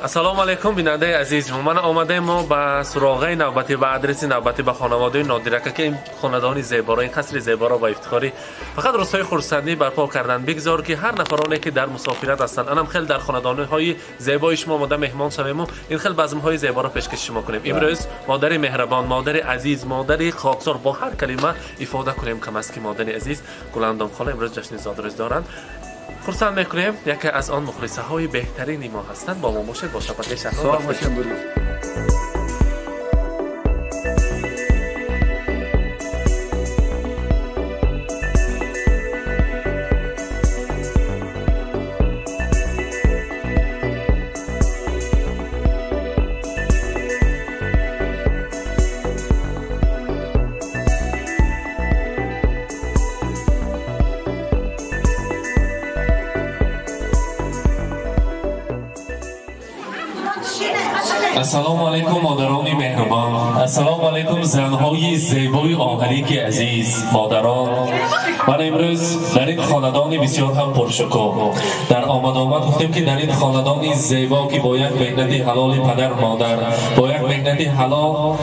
Ассалому алайкум, бинандаи азиз. Ман омадаем мо ба суроғаи навбатӣ, ба адреси навбатӣ, ба хонаводаи Нодирака, ки ин хонадони зеборо, ин қасри зеборо ба ифтихорӣ фақат рӯзҳои хурсандӣ барпо карданд. Бигзор ки ҳар нафароне ки дар мусофират ҳастанд, анам хеле дар хонадонҳои зебои шумо омода меҳмон шавему ин хел базмҳои зеборо пешкаши шумо кунем. Имрӯз модари меҳрабон, модари азиз, модари хоксор, бо ҳар калима ифода кунем кам аст ки модари азиз Гуландом хола имрӯз ҷашни зодрӯз доранд. Хурсанд мекунем, яке аз он мухлисаҳои беҳтарини мо ҳастанд. Бо мо бошед, бо шабакаи Шаҳнод. Ассалому алайкум, модарони меҳрубон. Ассалому алайкум, занҳои зебои оҳаники азиз, модарон. Ман имрӯз дар ин хонадони бисёр ҳам пуршукӯҳ дар омад гуфтем ки дар ин хонадони зебо, ки бо як меҳнати ҳалоли падар модар, бо як меҳнати ҳалол,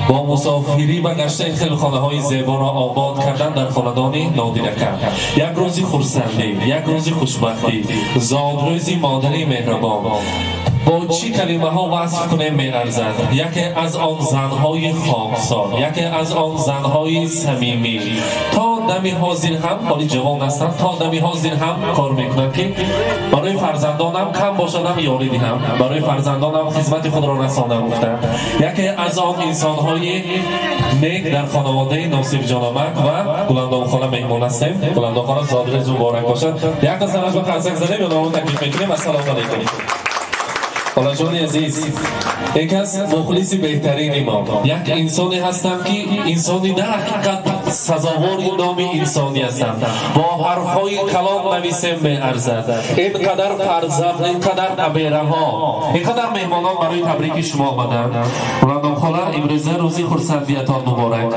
бо мусофирӣ ба гашта ин хел хонаҳои зеборо обод кардан, дар хонадони Нодирака як рӯзи хурсандӣ, як рӯзи хушбахтӣ, зодрӯзи модари меҳрубон. Бо чӣ калимаҳо васф кунем меарзад. Яке аз он занҳои хоксор, яке аз он занҳои самимӣ, то дами ҳозир ҳам ҳоли ҷавон ҳастанд, то дами ҳозир ҳам кор мекунанд ки барои фарзандонам кам бошадам ёрӣ диҳам, барои фарзандонам хизмати худро расонам гуфтанд. Яке аз он инсонҳои нек дар хонаводаи Носирҷономак ва Гуландомхона меҳмон ҳастем. Гуландомхона, зодрӯз муборак бошад. Як қасам аз ба қарсак занем ё номо таклиф мекунем. Ассалому алайкум. Холаҷони азиз, як аз мухлиси беҳтарини мо, як инсоне ҳастам ки инсони дар ҳақиқат сазовори номи инсонӣ ҳастам. Бо ҳарфҳои калон нависем меарзад. Ин қадар фарзанд, ин қадар набераҳо, ин қадар меҳмонон барои табрики шумо омаданд. Гуландом хола, имрӯза рӯзи хурсандиятон муборак,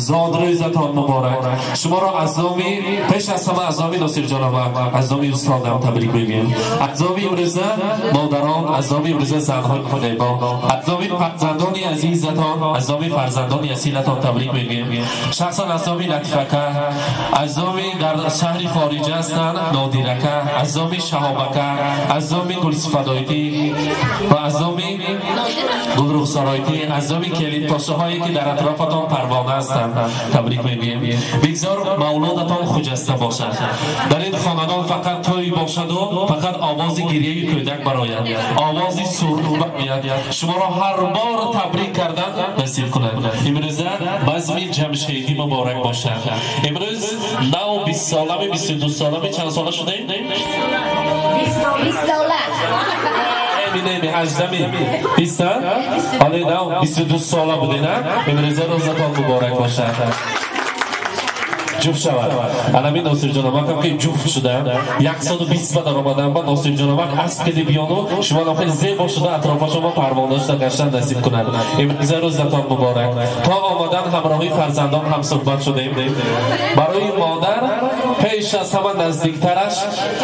зодрӯзатон муборак. Шуморо аз номи, пеш аз ҳама аз номи Носирҷономак, аз номи устодам табрик мегӯем. Аз номи имрӯза модарон, аз номи имрӯза занҳои зебо, аз номи фарзандони азизатон, аз номи фарзандони асилатон табрик мегӯем. Шахсан аз номи Латифака, аз номи дар шаҳри хориҷа ҳастанд Нодирака, аз номи Шаҳобака, аз номи Гулсифадойтӣ ва аз номи Гулрухсоройтӣ, аз номи келинпошаҳое ки дар атрофатон парвона ҳастанд табрик мегӯем. Бигзор мавлудатон хуҷаста бошад. Дар ин хонадон фақат тӯй бошаду фақат овози гирияи кӯдак барояд, овози сурур барояд. Шуморо ҳар бор табрик кардан насиб кунад. Имрӯза базми ҷамшедӣ муборак бошад. Имрӯз нав 20 солами, 22 солами, чанд сола шудаем? 20 сола. Неми, ҳаждами, биста? Ҳоле нав 22 сола будед, а? Имрӯза рӯзатон муборак бошад. Ҷуфт шавад. Анами Носирҷономакам ки ҷуфт шуда, 120 ба даромадан ба Носирҷономак асп киди биёну шумо хеле зебо шуда атрофашон парвона шуда гаштан насиб кунад. Имрӯза рӯзатон муборак. То омадан ҳамроҳи фарзандон ҳам суҳбат шудем. Барои модар пеш аз ҳама наздиктараш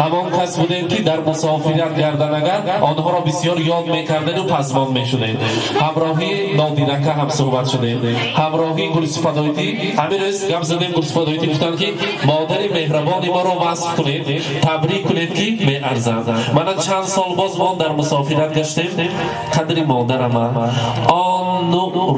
ҳамон кас будем ки дар мусофират гардан агар онҳоро бисёр ёд мекардеду пазмон мешудем. Ҳамроҳи Нодирака ҳам суҳбат шудем. Ҳамроҳи Гулсифадойтӣ ҳамин рӯз гап задем. Гулсифадойтӣ гуфтанд ки модари меҳрабони моро васф кунед, табрик кунед ки меарзанд. Мана чанд сол боз мо дар мусофират гаштем. Қадри модарама, он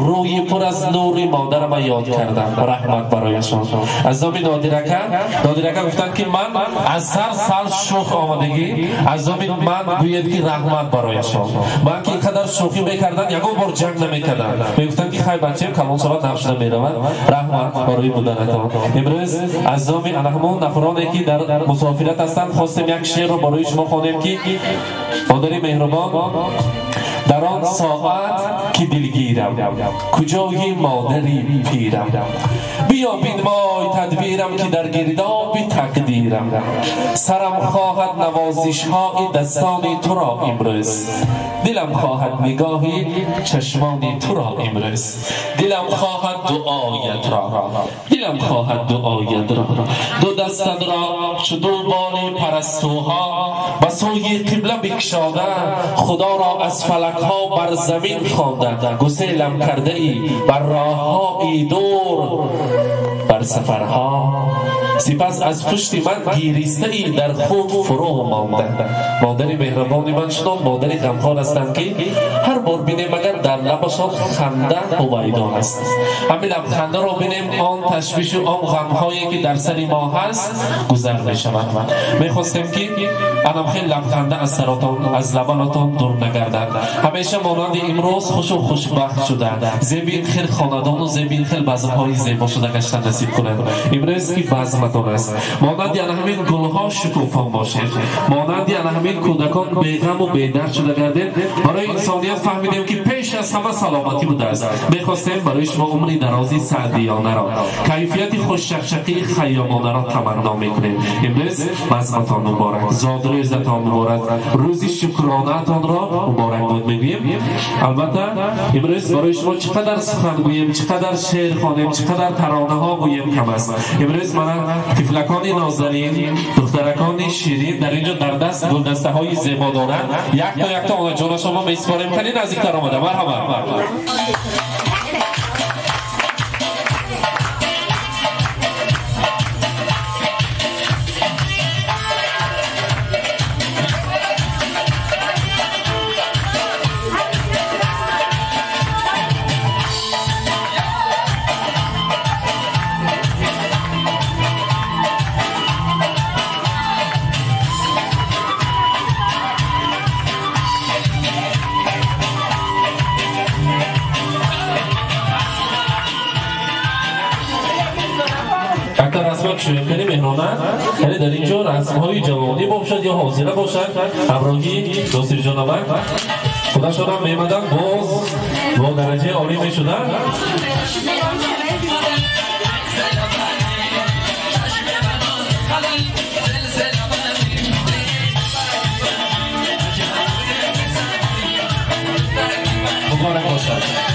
рӯи пур аз нури модарама ёд кардам. Раҳмат барояшон. Аз номи Нодирака, Нодирака гуфтанд ки ман аз сар сал шӯх омадагӣ, аз номи ман гӯед ки раҳмат барояшон. Ман ки инқадар шӯхӣ мекарданд, ягон бор ҷанг намекарданд. Мегуфтанд ки хай бачаем калон шавад, нав шуда меравад. Раҳмат барои буданатон. Имрӯз аз номи ҳамон нафароне ки дар мусофират ҳастанд хостем як шеърро барои шумо хонем ки модари меҳрубон, дар он соат ки дилгирам, куҷои модари пирам, بیا بینمای تدبیرم که در گرداب تقدیرم. سرم خواهد نوازش های دستان تو را امروز، دلم خواهد نگاهی چشمان تو را امروز، دلم خواهد دعایت را، دلم خواهد دعایت را. دو دستت را چو دو بال پرستوها به سوی قبله بکشاده، خدا را از فلک ها بر زمین خوانده. گسیلم کرده ای بر راه های دور، بر سفرها، سپس از پشت من گیریسته ای در خود فرو مانده. مادر مهربان من شدم، مادر غمخوار هستند که هر بار بینیم مگر در لبشان خنده هویدا است. همین لبخنده را بینیم آن تشویش و آن غمهایی که در سر ما هست گذر می شود. میخواستیم که انم خیلی لبخنده از سراتان، از لبانتان دور نگردد، همیشه مانند امروز خوش و خوشبخت شده، زیبین خیل خاندان و زیبین خیل بزمهای زیبا شده گشتن نصیب کند. امروز که بزمتان است، مانند همین گلها شکوفان باشید، مانند همین کودکان بیغم و بیدرد شده گردید. برای انسانیت فهمیدیم که پیش از همه سلامتی بوده است. میخواستیم برای شما عمری درازی سعدیانه را، کیفیت خوششقشقی خیامانه را تمنا میکنیم. امروز بزمتان مبارک، زادروزتان مبارک، روز شکرانه‌تان را مبارک باد میگوییم. البته امروز برای شما چقدر سخن گوییم، چقدر شعر خوانیم، چقدر ترانه ها گوییم کم است. امروز من طفلکان نازنین، دخترکان شیرین در اینجا در دست گلدسته های زیبا دارند. یک تا یک تا آن جان شما میسپاریم. کنی نزدیکتر آمده. مرحبا. شویخانی مهرانه، یعنی در اینجا رسم‌های جوانی باشد یا حاضره باشد، همراهی ناصر جانمک خودشان هم میمدن، باز با درجه عالی میشدن. مبارک باشد.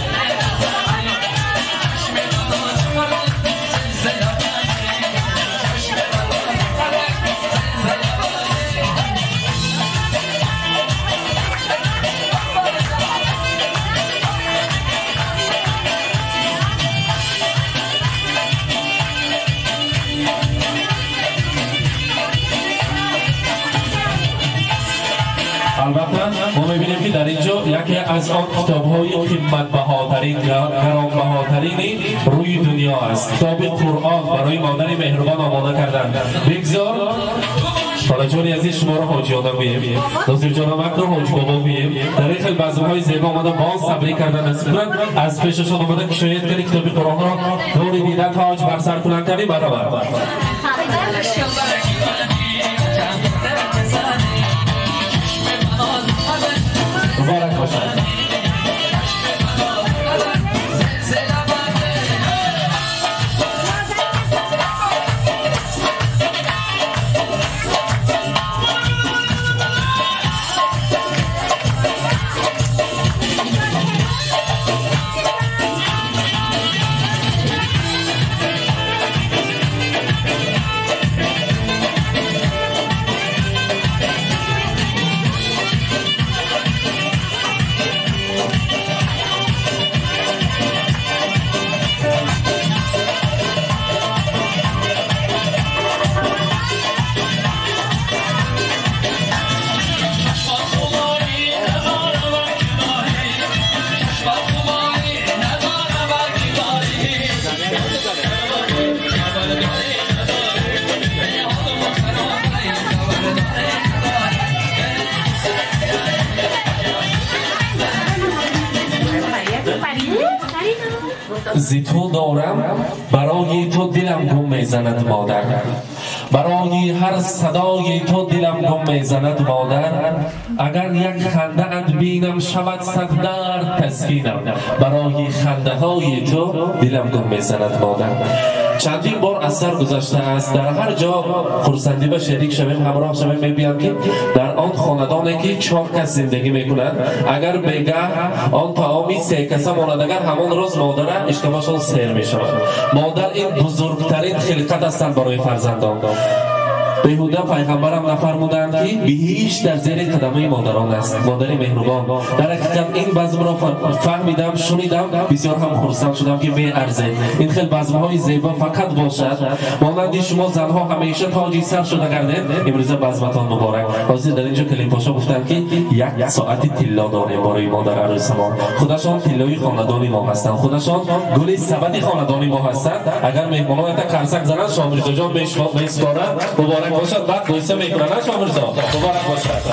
البته ما می‌بینیم که در اینجا یکی از آن کتاب‌های قیمت‌بهاترین، گرانبهاترین روی دنیا است. کتاب قرآن برای مادر مهربان آماده کردند. بگذار حالا جان عزیز شما را حاجی آدم گوییم، ناصر جان آمد را حاجی بابا گوییم. در این خیلی بزم‌های زیبا آمده باز تبریک کردن نصیب کنند. از پیششان آمده که شاید کنی کتاب قرآن را دور دیده تاج بر سر کنند کنی برابر. مبارک باشد. زی تو دارم برای تو دلم گم میزند مادر، برای هر صدای تو دلم گم میزند مادر. اگر یک خنده اند بینم شود صد درد تسکینم، برای خنده های تو دلم گم میزند مادر. Чандин бор аз сар гузаштааст. Дар ҳар ҷо хурсандӣ ба шерик шавем, ҳамроҳ шавем, мебинам ки дар он хонадоне ки 4 кас зиндагӣ мекунанд, агар бегаҳ он таоми 3 каса монад, агар ҳамон рӯз модара иштибоҳшон сер мешавад. Модар ин бузургтарин хилқат ҳастанд барои фарзандон. Беҳуда пайғамбарам нафармуданд ки биҳишт дар зери қадамаи модарон аст. Модари меҳрубон. Дар ҳақиқат ин базмро фаҳмидам, шунидам, бисёр ҳам хурсанд шудам ки меарзед. Ин хел базмҳои зебо фақат бошад. Монанди шумо занҳо ҳамеша тоҷи сар шуда гардед. Имрӯза базматон муборак. Ҳозир дар инҷо калимпошо гуфтанд ки 1 соати тилло дорем барои модар арӯсамон. Худашон тиллои хонадони мо ҳастанд. Худашон гули сабади хонадони мо ҳастанд. Агар меҳмонон якта қарсак зананд, Шомирзоҷон месупоранд. Муборак бошад. Баъд бӯса мекунанд Шомирзо. Муборак бошад.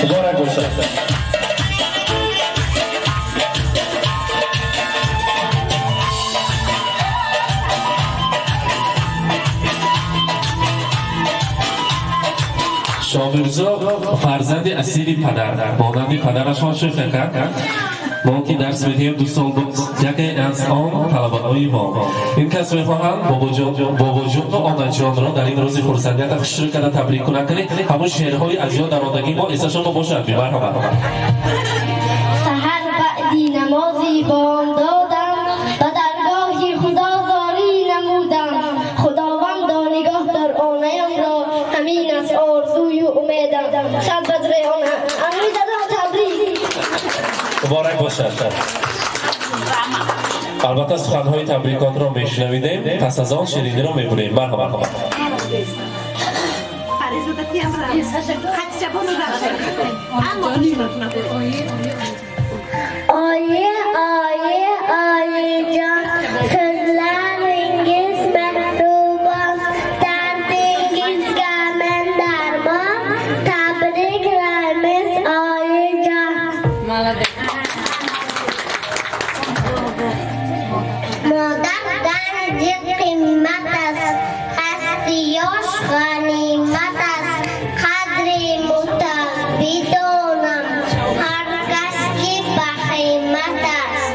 Муборак бошад. Шомирзо фарзанди асили падар, монанди падарашон шӯхӣ кард. Мо ки дарс медиҳем 2 сол буд, яке аз он талабаҳои мо. Ин кас мехоҳанд бобоҷону онаҷонро дар ин рӯзи хурсандията хушрӯй карда табрик кунанд, ки ҳамон шеърҳои аз ёд даромадагии мо эсашон бошад. Бимарҳамат. Саҳар баъди намози бомдодам ба даргоҳи Худо зорӣ намудам. Худовандо нигоҳ дор онаямро, ҳамин аст орзую умедам. Сад бадре она амризадон табрик. Муборак бошад. Албатта суханҳои табрикотро мешунавидем, пас аз он шириниро мебурем. Марҳамат. Oyi, oyi, oyijon, so'zlaringiz mehribon, dardingizga men darmon, tabriklaymiz oyijon. Модар ганҷи қимат аст, ҳасти ёш ғанимат аст, қадри мутақ бидонам, ҳар кас ки ба қимат аст.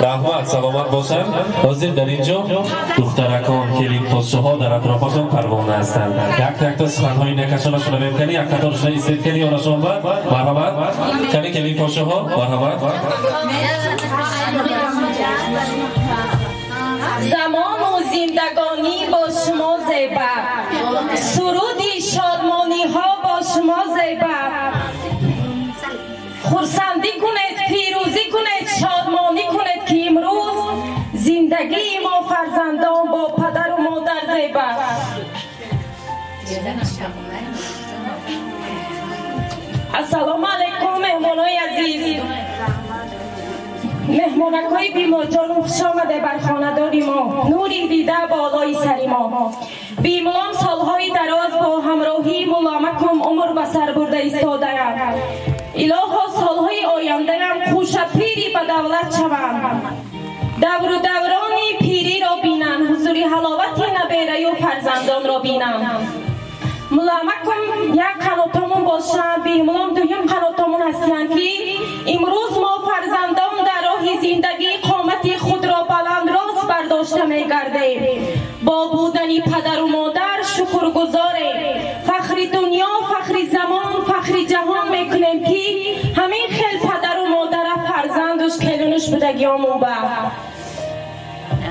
Раҳмат, саломат бошанд. Ҳозир дар ин ҷо духтаракон, келинпошоҳо дар атрофашон парвона ҳастанд. Як якта суханҳои некашона шунавем кани, як қаторшона истед кани, ёнашон ба марҳамат. Кани келинпошоҳо, марҳамат. Замону зиндагонӣ бо шумо зеба, суруди шодмониҳо бо шумо зеба. Зиндагии мо фарзандон бо падару модар зеб аст. Ассалому алайкум, меҳмонои азиз. Меҳмонакҳои беморҷону хуш омаде бар хонадони мо, нури дида болои сари мо. Бемулом солҳои дароз бо ҳамроҳии муллоамакум умр ба сар бурда истодаанд. Илоҳо, солҳои ояндаам хушапири ба давлат шаванд, давру даврони пириро бинанд, ҳузури ҳаловати набераю фарзандонро бинанд. Муллоамакум як қанотомон бошанд, бемулом дуюм қанотомон ҳастанд, ки имрӯз мо фарзандон дар роҳи зиндагӣ қомати худро баланд рост бардошта мегардем. Бо будани падару модар шукргузорем. Фахри дунё, фахри замон, фахри ҷаҳон мекунем, ки ҳамин хел падару модара фарзандуш келинуш будагиёмон ба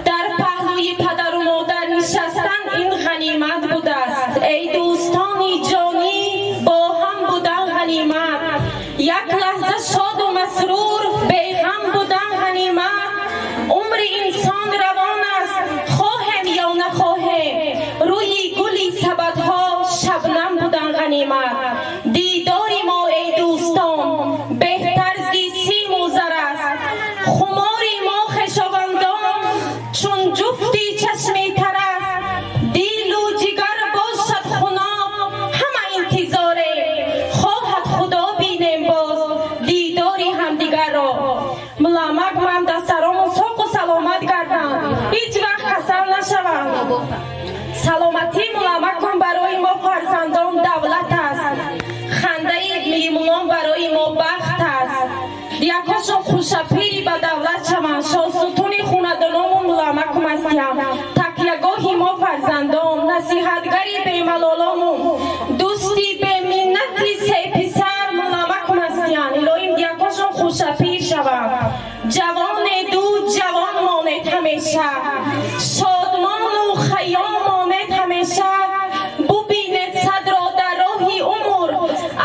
дар паҳлӯи падару модар нишастан ин ғанимат будааст. Эй дӯстони ҷонӣ, бо ҳам будан ғанимат, як лаҳза шоду масрур беғам будан ғанимат. Умри инсон равон аст, хоҳем ё нахоҳем, рӯи гули сабадҳо шабнам будан ғанимат. Дидори мо, эй дӯстон, беҳтар зи симу зар аст. Хумори мо хешовандон чун ҷуфти чашми тар аст. Дилу ҷигар бошад хуноб, ҳама интизорем, хоҳад Худо бинем боз дидори ҳамдигарро. Муламак ман дастарому соқу саломат гарданд, ҳеҷ вақт касал нашаванд. Саломатии муламакон барои мо фарзандон давлат аст. Хандаи мемунон барои мо бахт аст. Якошон хушапири ба давлат шаванд. Шонсутуни хонадоному муламакум ҳастиям, такягоҳи мо фарзандон, насиҳатгари бемалолому, дӯсти беминнати сеписар муламакум ҳастиянд. Илоҳим якошон хушапир шаванд. Ҷавонеду ҷавон монед ҳамеша, шодмону хаём монед ҳамеша. Бубинед садро дар роҳи умр,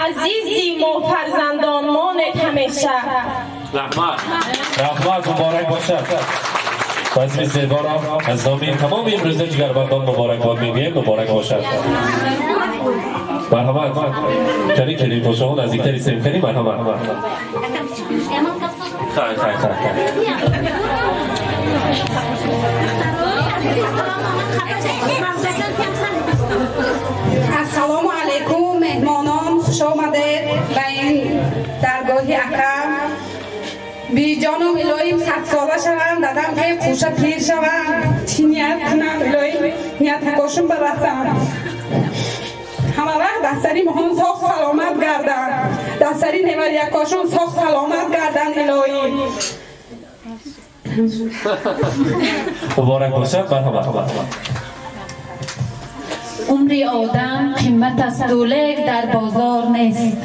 азизи мо фарзандон монед ҳамеша. Раҳмат, раҳмат, муборак бошад. Базми зеборо аз номи тамоми имрӯза ҷигарбандон муборакбод мегӯем. Муборак бошад. Марҳамат, кани келинпошаҳо наздиктари сем, кани, марҳамат. Хай, хай, хай, хай. Ассалому алайкум, меҳмонон, хуш омадед ба ин даргоҳи акам. Биҷонум, илоҳим садсола шаванд, дадам ки қуша пир шаванд. Чӣ ният кунам, илоҳим ниятакошум барасам. Ҳама вақт дастари моҳон соғ саломат гарданд, дастари неварякошон соғ саломат гарданд, илоҳим. Муборак бошад, марҳамат. Умри одам қимат асту, лек дар бозор нест.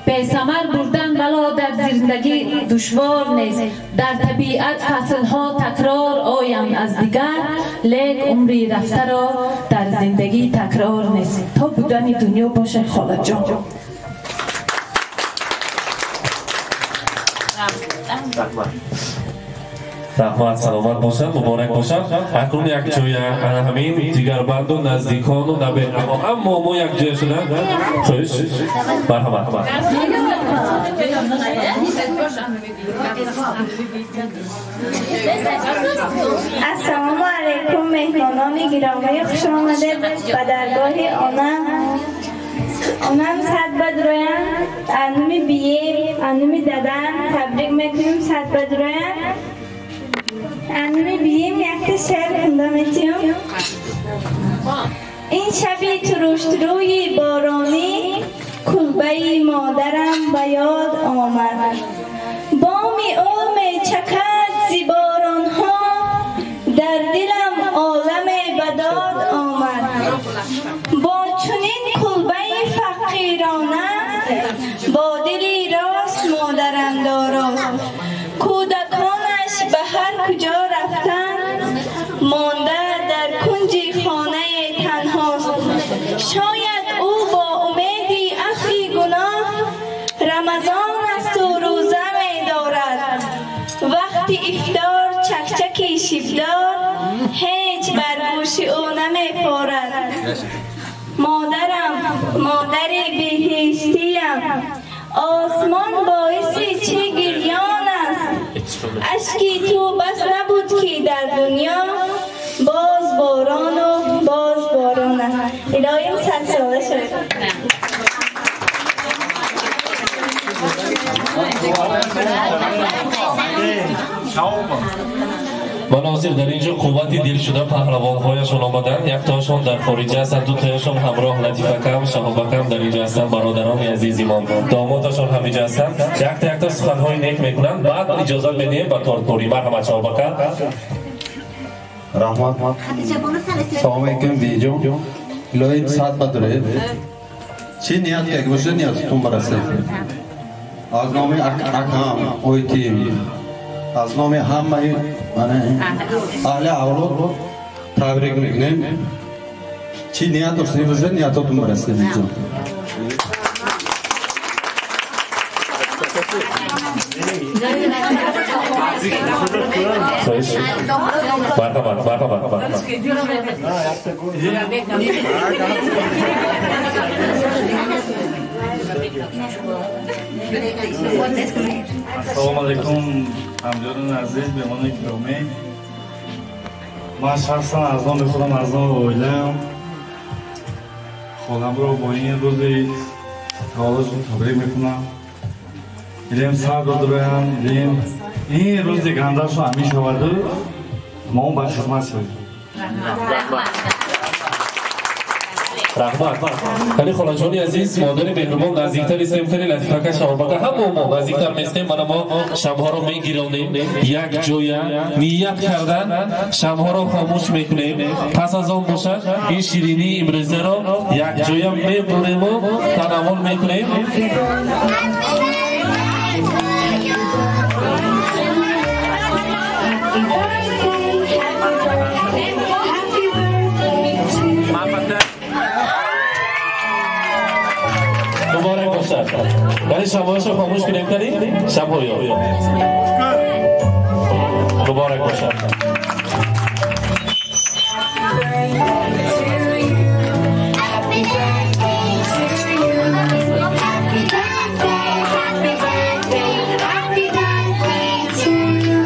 Бесамар бурдан бало дар зиндагӣ душвор нест. Дар табиат фаслҳо такрор оянд аз дигар, лек умри рафтаро дар зиндагӣ такрор нест. То будани дунё бошад, холаҷон. Раҳмат, саломат бошад, муборак бошад. Акнун якҷоя ана ҳамин ҷигарбанду наздикону набераҳо аммо мо якҷоя шуда. Хуш, марҳамат. Ассалому алайкум, меҳмонони гиромӣ, хуш омадед ба даргоҳи онам. Онам сад бадроян, ануми бием, ануми дадам табрик мекунем, сад бадроян. Ануми бием якта шеър хунда метиём. Ин шаби туруштруи боронӣ кулбаи модарам ба ёд омад. Боми ӯ мечакад зи боронҳо, дар дилам оламе ба дод омад. Бо чунин кулбаи фақирона, бо дили рост модарам дорост. Кӯдаконаш ба ҳар куҷо рафтанд, монда дар кунҷи хонае танҳост. Шояд ӯ бо умеди афви гуноҳ рамазон асту рӯза медорад. Вақти ифтор чакчаки шибдор ҳеҷ бар гӯши ӯ намефорад. Модарам, модари биҳиштиям, осмон боиси чӣ гирён аст? Ашки ту бас набуд ки дар дунё боз борону боз борон аст. Илоҳим садсола шуд. Ман ҳозир дар инҷо қуввати дил шуда паҳлавонҳояшон омаданд. Яктоашон дар хориҷа ҳастанд, дутояшон ҳамроҳ Латифакам, Шаҳобакам дар инҷо ҳастанд. Бародарони азизимон, домодашон ҳам инҷо ҳастанд. Якта якта суханҳои нек мекунанд, баъд иҷозат медиҳем ба тортпурӣ. Марҳамат, Шаҳобака. Раҳмат. Салом алейкум, биҷон. Илоҳим сад бадуред. Чӣ ният ки бошад, ниятатон барасед. Аз номи акам Ойтим, аз номи ҳамаи аҳли авлод табрик мекунем. Чӣ ният доштед бошад, ниятотон барасед, биҷон. Марҳамат, марҳамат. Ассалому алайкум, ҳамҷонони азиз, меҳмонони гиромӣ. Ман шахсан аз номи худам, аз номи оилаам холамро бо ин рӯзи таваллудшон табрик мекунам. Илем сар додроянд, илем ин рӯзи гандашон ҳамин шаваду мо ба хизмат шавем. Раҳмат. Хеле холаҷони азиз, модари меҳрубон, наздиктар истем. Хеле Латифака, Шаҳобака, ҳама мо наздиктар местем. Мана мо шамъҳоро мегиронем, як ҷоя ният кардан шамъҳоро хомӯш мекунем. Пас аз он бошад, ин ширинии имрӯзаро як ҷоя мебурему танаввул мекунем. Муборак бошад. Вале шамъҳояшро хомӯш кунем, кани шамъҳоё. Муборак бошад. Happy birthday to you. Happy birthday, happy birthday, happy birthday to you.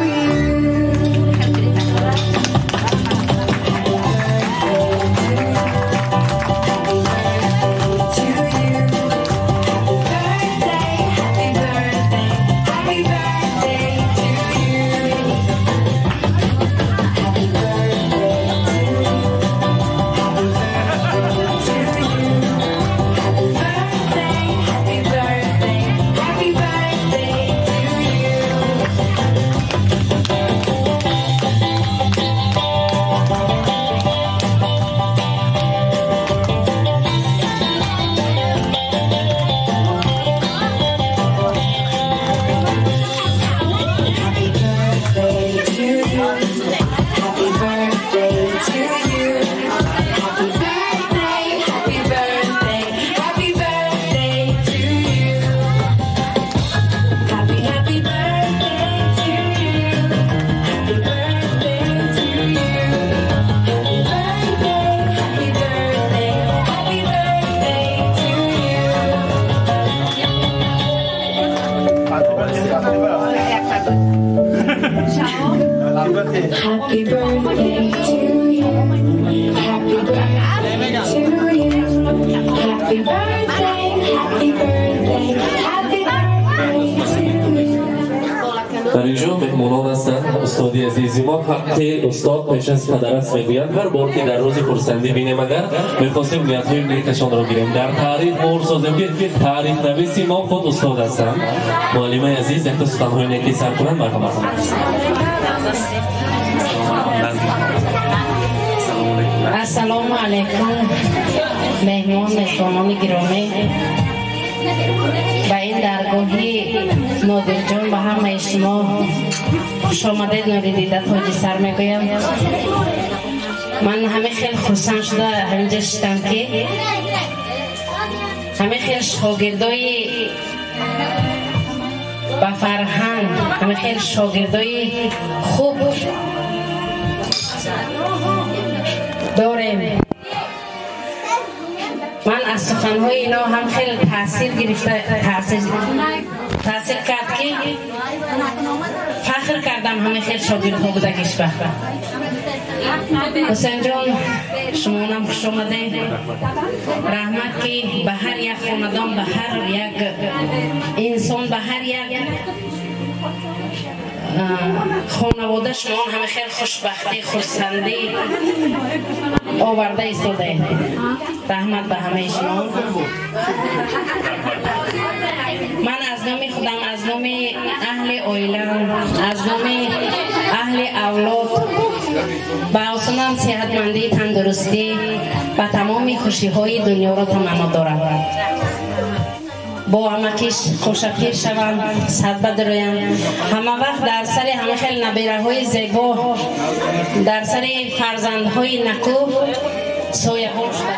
Happy birthday, happy birthday to you. Happy birthday to you. Happy birthday to you. Happy birthday, happy birthday, happy birthday to you. Happy birthday to you. Happy birthday to you. Happy birthday, happy birthday, happy birthday to you. Happy, happy birthday to you. Happy birthday to you. Happy birthday, happy birthday, happy birthday to you. Happy birthday to you. Happy birthday to you. Happy birthday, happy birthday, happy birthday to you. Дар инҷо меҳмонон ҳастанд. Устоди азизи мо, ҳаққи устод пеш аз падар аст, мегӯянд. Ҳар бор ки дар рӯзи хурсандӣ бинем, агар мехостем ниятҳои некашонро гирем, дар таърих муҳр созем, ки таърихнависи мо худ устод ҳастанд. Муаллимаи азиз якта суханҳои неки сар кунанд, марҳамат. Ассалому алайкум, меҳмон, меҳмонони гиромӣ, ба ин даргоҳи Нодирҷон ба ҳамаи шумо хушомадед, нури дида тоҷи сар мегӯям. Ман ҳамин хел хурсанд шуда ҳаминҷа шиштам, ки ҳамин хел шогирдои ба фарҳанг, ҳамин хел шогирдои хуб. Дорем. Ман аз суханҳои ино ҳам хеле таъсир гирифта, таъсир кард, ки фахр кардам, ҳама хел шогирдҳо будагиш ба. Ҳусайнҷон, шумонам хуш омадед. Раҳмат, ки ба ҳар як хонадон, ба ҳар як инсон, ба ҳар як хонавода шумон ҳама хел хушбахтӣ, хурсандӣ оварда истодаед. Раҳмат ба ҳамаи шумо. Ман аз номи худам, аз номи аҳли оилам, аз номи аҳли авлод ба осонам сеҳатмандӣ, тандурустӣ ва тамоми хушиҳои дунёро таманно дорам. Бо амакиш хушапир шаванд, садба дароянд, ҳама вақт дар сари ҳама хел набираҳои зебо, дар сари фарзандҳои наку сояҳо шуда.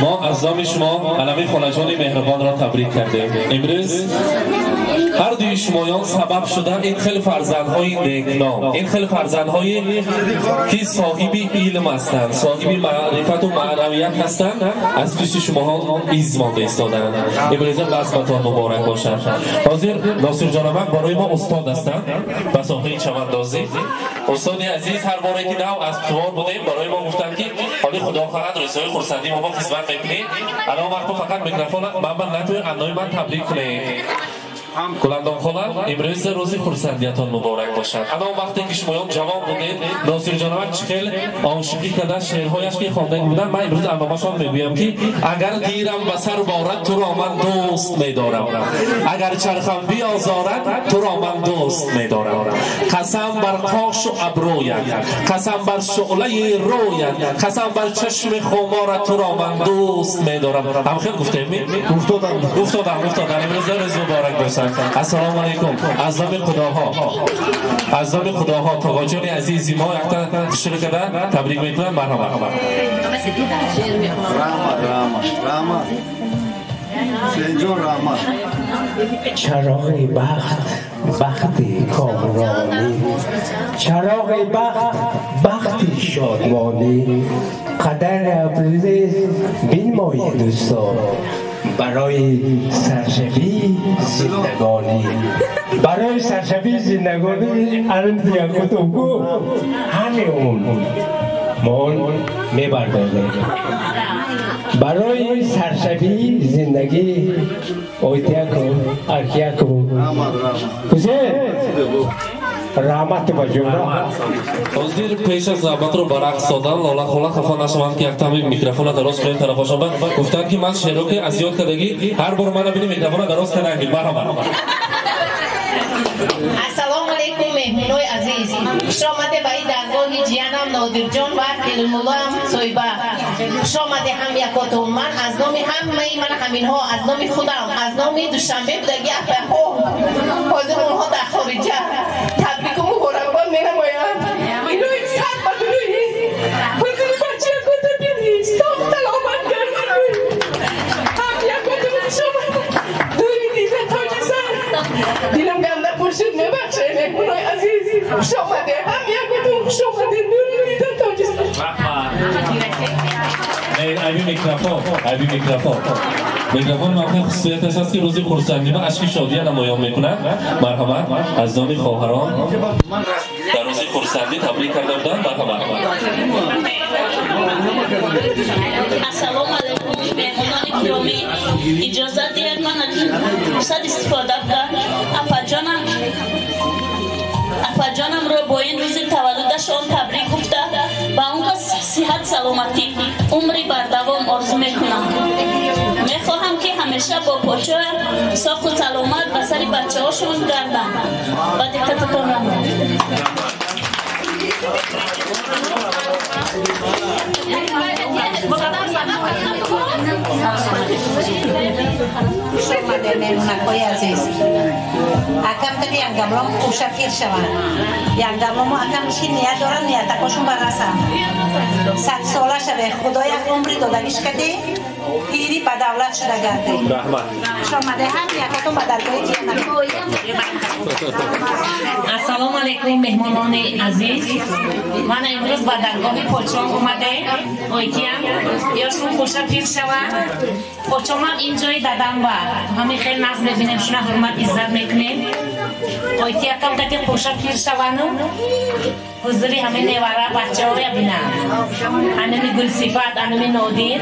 Мо аз номи шумо алами холаҷони меҳрубонро табрик кардем. Имрӯз ҳар дуи шумоён сабаб шуданд ин хел фарзандҳои некном, ин хел фарзандҳое ки соҳиби илм ҳастанд, соҳиби маърифату маънавият ҳастанд, аз пишти шумоҳо из монда истоданд. Имрӯза базматон муборак бошад. Ҳозир Носирҷонамак барои мо устод ҳастанд ба соҳаи чавандозӣ. Устоди азиз, ҳар боре ки нав аз тувор будем, барои мо гуфтанд, ки ҳоли худо хоҳад рӯзҳои хурсандӣ мо бо хизмат мекунем. Алон вақто фақат микрофон ман натӯй аннои ман табрик кунед. Гуландом хола, имрӯз рӯзи хурсандиятон муборак бошад. Ана он вақте ки шумоён ҷавон будед, Носирҷонамак чӣ хел ошиқӣ карда, шеърҳояш ки хонда буданд, ман имрӯз аммамашон мегӯям, ки агар дирам ба сар борад, туро ман дӯст медорам, агар чархам биозорад, туро ман дӯст медорам, қасам бар қошу абрӯят, қасам бар шӯълаи рӯят, қасам бар чашми хуморат, туро ман дӯст медорам. Ҳам хел гуфтем? Гуфтодам, гуфтодам, гуфтодам. Имрӯз рӯз муборак бошад. Ассалому алайкум. Аз номи худоҳо, аз номи худоҳо тоғоҷони азизи мо якта шурӯъ карда табрик мекунам. Марҳамат. Раҳмат, раҳмат, раҳмат. Ҳусейнҷон, раҳмат. Чароғи бахт, бахти комронӣ, чароғи бахт, бахти шодмонӣ, қадар абрӯз бинмоед дӯстон, барои саршавии зиндагонӣ, барои саршавии зиндагонӣ. Армдиякутуку ҳами он мон мебардозем барои саршавии зиндагӣ. Ойтияку аркияку Ҳусейн, раҳмат ба ҷумла. Ҳозир пеш аз навбатро ба рақс додан, Лола хола хафа нашаванд, ки яктами микрофона дароз кунем тарафошон. Ба гуфтанд, ки ман шеъро ки аз ёд кардагӣ, ҳар бор мана бини микрофона дароз карданги. Марҳамат. Ассалому алайкум, меҳмонои азиз, хуш омаде ба ин даргоҳи ҷиянам Нодирҷон ва келинмуллоам Соҳиба. Хуш омаде ҳам якотон. Ман аз номи ҳамаи ман ҳаминҳо, аз номи худам, аз номи Душанбе будаги апаҳо, ҳозир онҳо дар хориҷа, табрику муборакбод менамоям. Илоҳи сад ба дурӯи ҳузури бачаякото бини, соғ саломат гардӣ. Ҳам якотон хуш омада, дури дида тоҷи сар. Дилам ганда пур шуд, мебахшед, меҳмонои азиз. Хуш омаде, ҳам якотон хуш омаде, нури дида тоҷи сар. Айби микрофон, айби микрофон. Микрофон мавқеи хусусияташ аст, ки рӯзи хурсандима ашки шодия намоён мекунад. Марҳамат, аз номи хоҳарон дар рӯзи хурсандӣ табрик карда буданд. Марҳамат. Ассалому алайкум, меҳмонони гиромӣ. Иҷозат диҳед ман аз ин фурсат истифода бурда апаҷонамро бо ин рӯзи таваллудашон табрик гуфта, ба он кас сиҳат, саломатӣ, умри бардавом орзу мекунам. Мехоҳам, ки ҳамеша бо почоя соқу саломат ба сари бачаҳошон гарданд. Ба диққататон раҳмат. Хуш омадед, меҳмонакҳои азиз. Акам таби янгамлом қӯша пир шаванд. Янгамлому акам чи ният доранд, ниятакошон барасанд. Садсола шаве, Худоя умри додагиш кади, пири ба давлат шуда гарде. Раҳмат. Хуш омадед ҳам якатон ба даргоҳи ҷиянак. Ассалому алайкум, меҳмонони азиз. Ман имрӯз ба даргоҳи подшоҳ омадем. Ойтиям ёшон қӯша пир шаванд. Подшоҳам ин ҷои дадам ба ҳамин хел нағз мебинем, шуна ҳурмат иззат мекунем. Ойтиякам кати қӯша пир шавану ҳузури ҳамин невара бачаҳоя бинам. Анами Гулсифат, анами Нодир,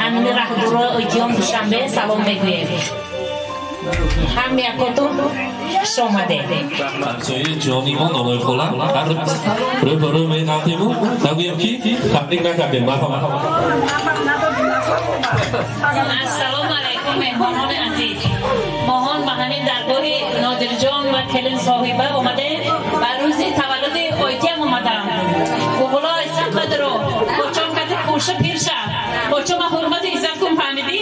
анами раҳдурои ойтиём Душанбе салом мегӯем. Ҳам якотон хуш омадед. Ҳамсояи ҷони мо Нолои хола ҳар рӯ ба рӯ меғалтему нагӯем ки таблиғ накардем. Марҳамат. Ассалому алайкум, меҳмонони азиз. Моҳон ба ҳамин даргоҳи Нодирҷон ва келин соҳиба омадем. Ба рӯзи таваллуди ойтиям омадам. Гуғуло исат бадро почом кати қӯша пир шав. Почома ҳурмату иззат кун, фаҳмидӣ?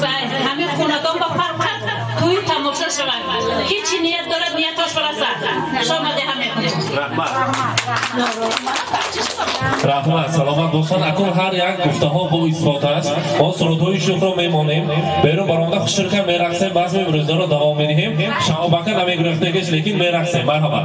Ва ҳамин хонадон ба фарқат тӯй тамоша шавад. Ки чӣ ният дорад, ниятош барасад. Хуш омаде ҳам мекунем. Раҳмат. Раҳмат, саломат бошад. Акун ҳар як гуфтаҳо бо исбот аст. Мо сурудҳои шукрро мемонем. Берун баромада хушрка мерақсем, баъзе имрӯзаро давом медиҳем. Шаҳобака намегирифтагиш, лекин мерақсем. Марҳамат.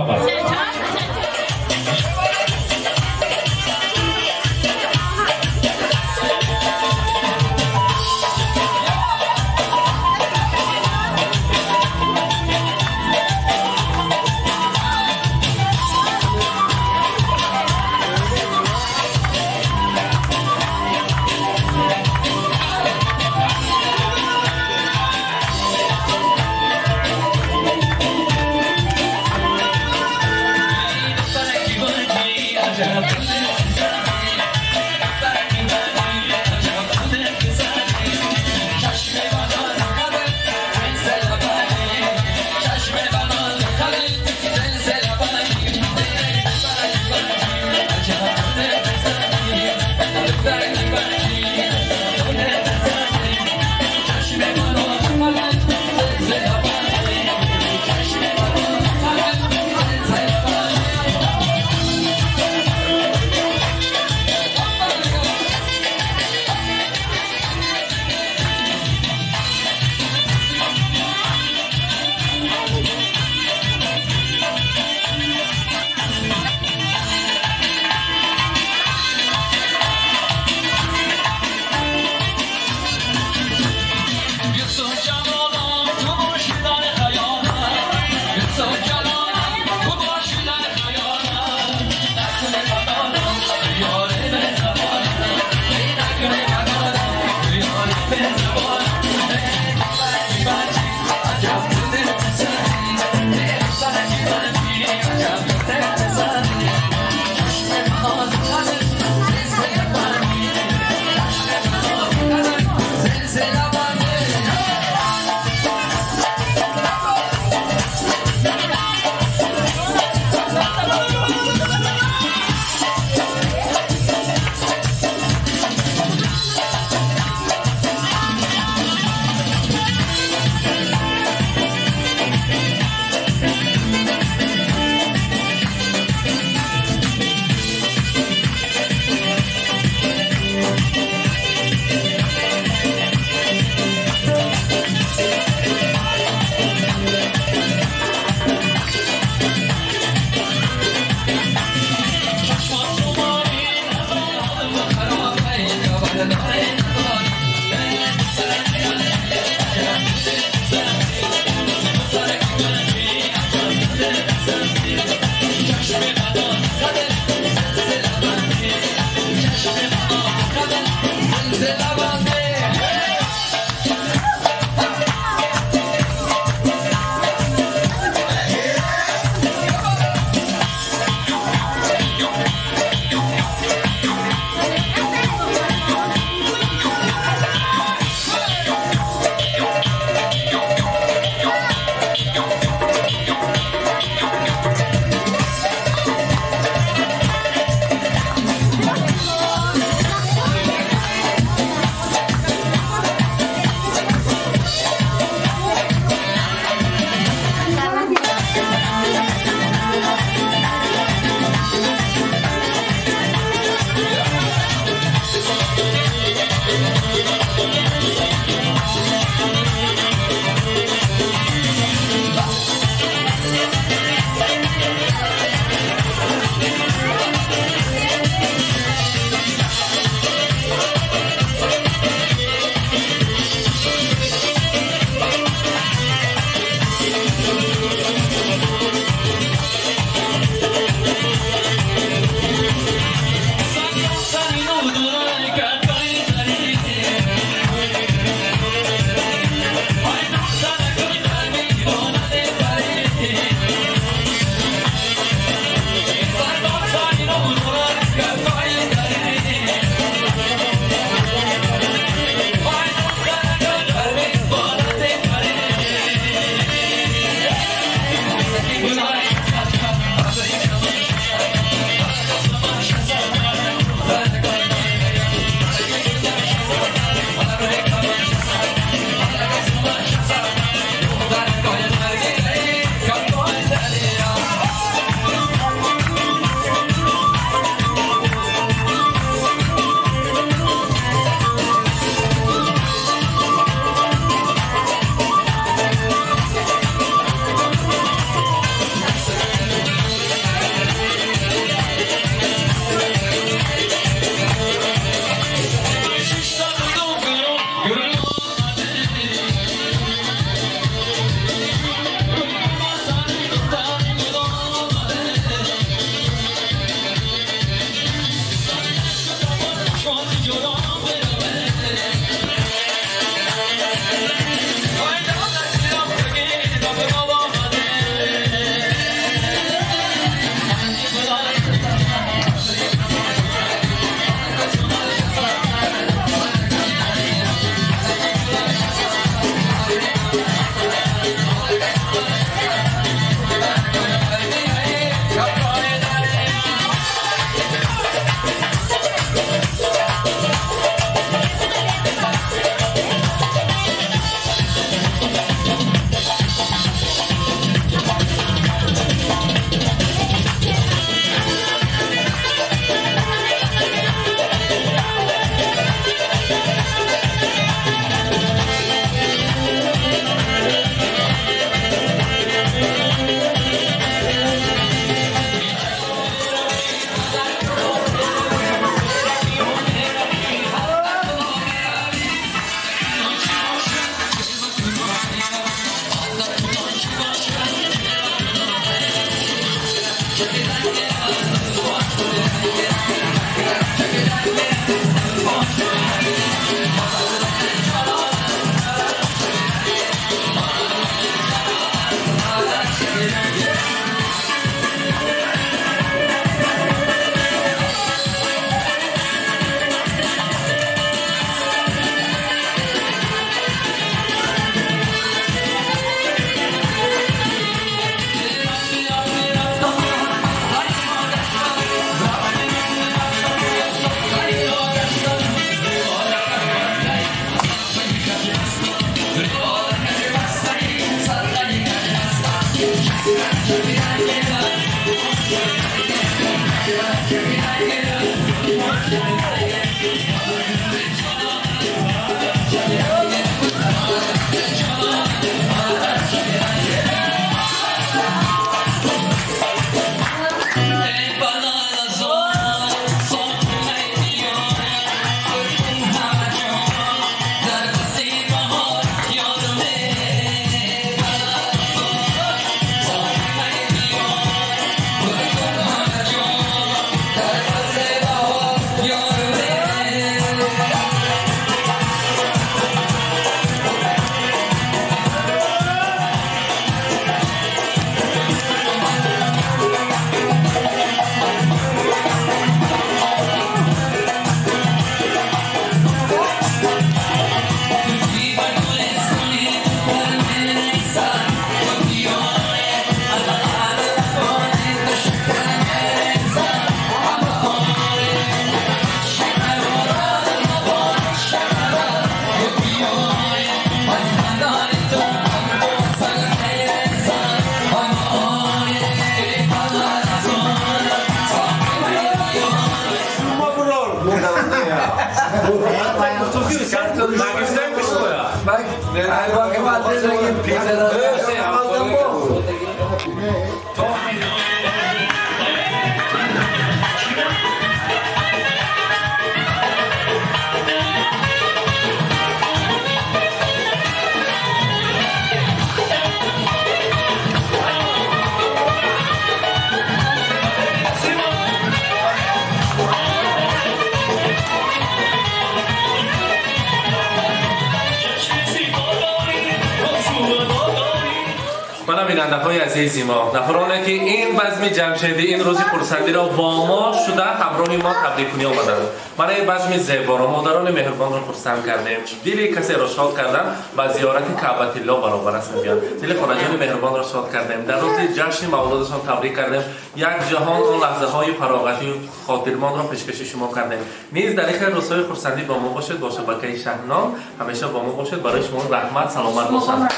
بیننده‌های عزیزی ما، نفرانه که این بزم جمشیدی این روز خرسندی را با ما شده همراه ما تبریک کنی آمدند. برای بزم زیبا را مادران مهربان را خرسند کردیم، دل کسی را شاد کردن و زیارت کعبة الله برابر است. میگن دل خانجان مهربان را شاد کردیم، در روز جشن مولودشان تبریک کردیم، یک جهان آن لحظه های فراغتی خاطرمان را پیشکش شما کردیم. نیز در این روزهای خرسندی با ما باشید، با شبکه شهنام همیشه با ما باشید. برای شما رحمت سلامت باشد.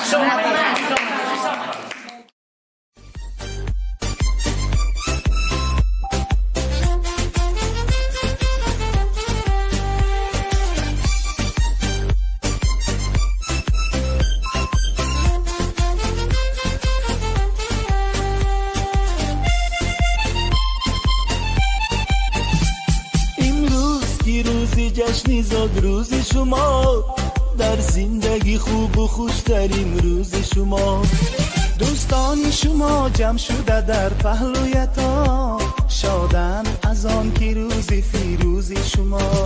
جشن زاد روز شما در زندگی خوب و خوشترین روز شما. دوستان شما جمع شده در پهلویتان، شادن از آن که روز فیروز شما.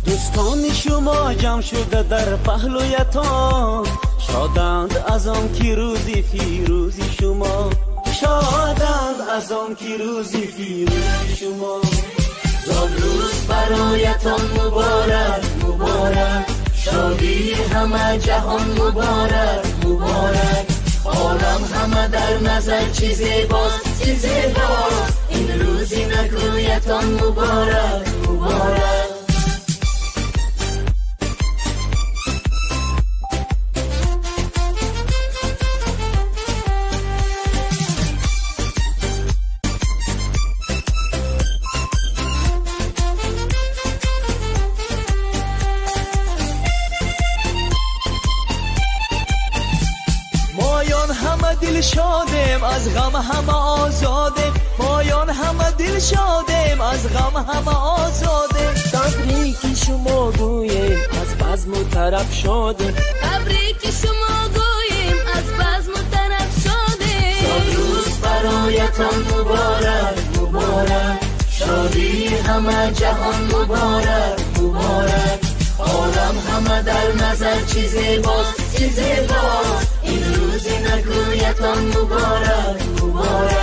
دوستان شما جمع شده در پهلویتان، شادند از آن که روز فیروز شما. شادند از آن که روز فیروز شما. زاد روز برایتان مبارک مبارک، شادی همه جهان مبارک مبارک. عالم همه در نظر چیز زیباست چیز زیباست، این روزی نکویتان مبارک مبارک. شادیم از غم همه آزادیم، مایان همه دل شادیم از غم همه آزادیم. تبریک شما گوییم از بزم و طرب شادیم، تبریک شما گوییم از بزم و طرب شادیم. زاد روز برایتان مبارک مبارک، شادی همه جهان مبارک مبارک. عالم همه در نظر چیز زیباست چیز زیباست، این روز نکویتان مبارک مبارک.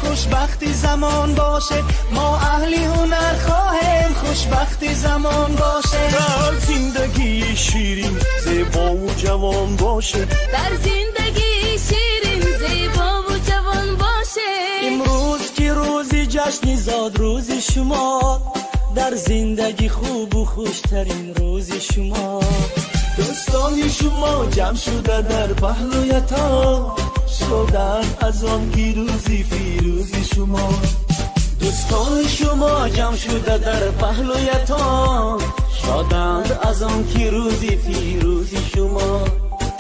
خوشبختی زمان باشه، ما اهلی هنر خواهیم خوشبختی زمان باشه. در زندگی شیرین زیبا و جوان باشه، در زندگی شیرین زیبا و جوان باشه. امروز که روزی جشن زاد روز شما، در زندگی خوب و خوشترین روز شما. دوستان شما جمع شده در پهلویتان، شدن از آن که روزی فیروزی شما. دوستان شما جمع شده در پهلویتان، شادند از آن که روزی فیروزی شما.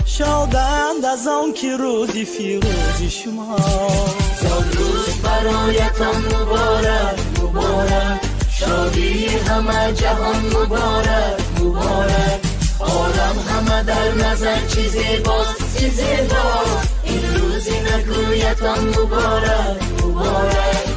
شادند از آن که روزی فیروزی شما. زاد روز برایتان مبارک مبارک، شادی همه جهان مبارک مبارک. عالم همه در نظر چیز زیباست چیز زیباست، این روزی نکویتان مبارک مبارک.